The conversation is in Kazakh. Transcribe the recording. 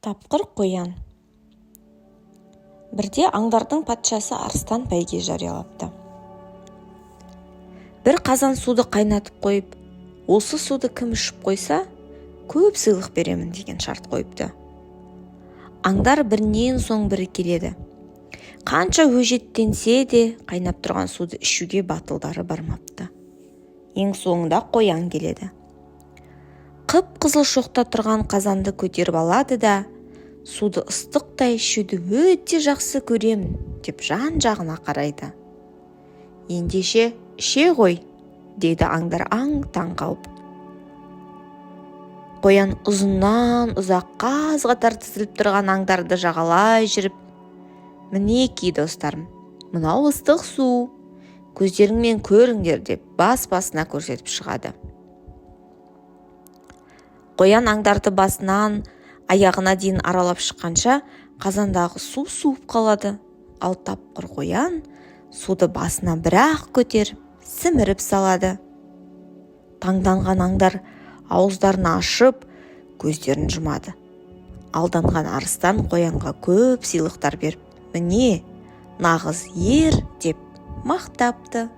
Тапқыр қоян. Бірде аңдардың патшасы арыстан бәйге жариялапты. Бір қазан суды қайнатып қойып, осы суды кім ішіп қойса, көп сыйлық беремін деген шарт қойыпты. Аңдар бірінен соң бірі келеді. Қанша өжеттенсе де, қайнап тұрған суды ішуге батылдары бармапты. Ең соңында қоян келеді. Қып-қызыл шоқта тұрған қазанды көтеріп алады да, суды ыстықтай ішуді өте жақсы көремін деп жан-жағына қарайды. Ендеше, іше ғой, дейді аңдар аң-таң қалып. Қоян ұзыннан ұзақ қаз қатар тізіліп тұрған аңдарды жағалай жүріп, мінекей, достарым, мынау ыстық су, көздеріңмен көріңдер деп бас-басына көрсетіп шығады. Қоян аңдарды басынан аяғына дейін аралап шыққанша, қазандағы су суып қалады. Ал тапқыр қоян суды басына бір-ақ көтеріп, сіміріп салады. Таңданған аңдар ауыздарын ашып, көздерін жұмады. Алданған арыстан қоянға көп сыйлықтар беріп, міне, нағыз ер деп мақтапты.